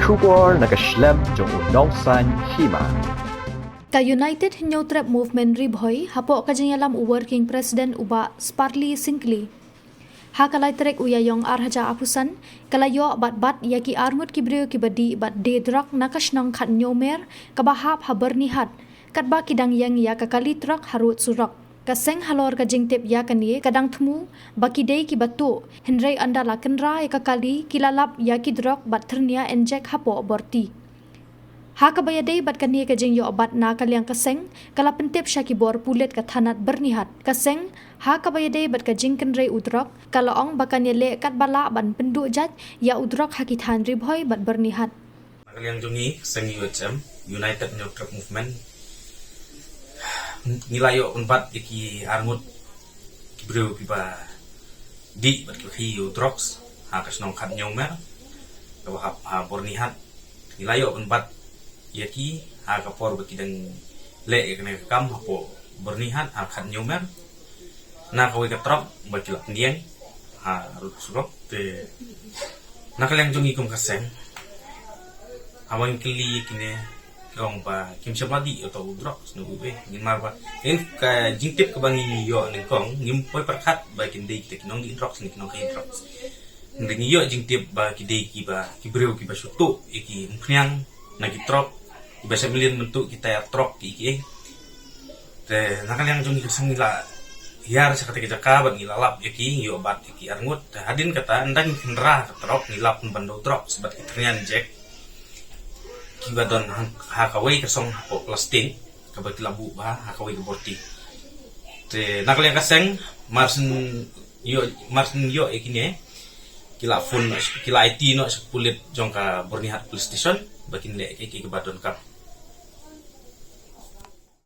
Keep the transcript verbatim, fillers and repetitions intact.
Khubor na ka shlem jong u nongsaiñ hima. Ka United Hynñiewtrep Movement Ri Bhoi, hapoh ka jingïalam u Working President u Bah Sparly Syngkli, ha ka lai tarik u Ïaïong ar hajar arphew san, ka la ïoh bad bat ïa ki arngut ki briew kiba dih bad die drok na ka shnong Khathynñiewmer, kaba hap ha Byrnihat, katba ki dang ïeng ïa ka kali trok harud surok. Ka seng halor ka jingtip ïa kane ka dang thmu ba ki dei kiba tuh, hynrei ynda la kynra ïa ka kali, ki la lap ïa ki drok bad thyrnia injek hapoh borti. Ha kaba ïadei bad kane ka jingïoh bat na ka liang ka seng, ka la pyntip sha ki bor pulit ka thanat Byrnihat. Ka seng, ha kaba ïadei bad ka jingkynrei u drok, ka la ong ba kan ïaleh katba lah ban pynduh jait ïa u drok ha ki thaiñ Ri Bhoi bad Byrnihat. Na ka liang jong ngi, ka seng U H M, United Hynñiewtrep Movement, ngi la ïoh pynbat ïa ki arngut ki briew kiba dih bad kiba khaïi ïa u drugs ha ka shnong Khathynñiewmer, kaba hap ha Byrnihat. Ngi la ïoh pynbat ïa ki ha ka por ba ki dang leh ïa kane ka kam hapoh Byrnihat ha Khathynñiewmer, na kawei ka trok ba ki la pynïeng harud surok. Te na ka liang jong ngi kum ka seng, haba ngi kylli ïa kine, ki ong ba kim shym la dih ïa uto u drugs ne uwei. Namar ba, eh, ka jingtip kaba ngi ïoh nyngkong, ngim poi pyrkhat ba kin dei kita ki nongdih drugs ne ki nongkhaïi drugs. Hynrei ngi ïoh jingtip ba ki dei kiba, ki briew kiba shu tuh ïa ki umphniang na ki trok, kiba shu mlien mynta ki tayar trok ki, ki. Te na ka liang jong ngi ka seng ngi la hiar sha katei ka jaka bad ngi la lap ïa ki, ngi ïoh bat ïa ki arngut. Te hadien kata, ynda ngi kynra ka trok, ngi lap ban da u drugs bad ki thyrnia injek kiba don ha, ha kawei ka song hapoh plastik kaba ki la buh bha ha kawei ka borti. Te na ka liang ka seng, mar shen ïoh, mar shen ïoh ïa kine, ki la phone noh, ki la aiti noh sha pulit jong ka Byrnihat Police Station ba kin leh ïa kiei kiei kiba donkam.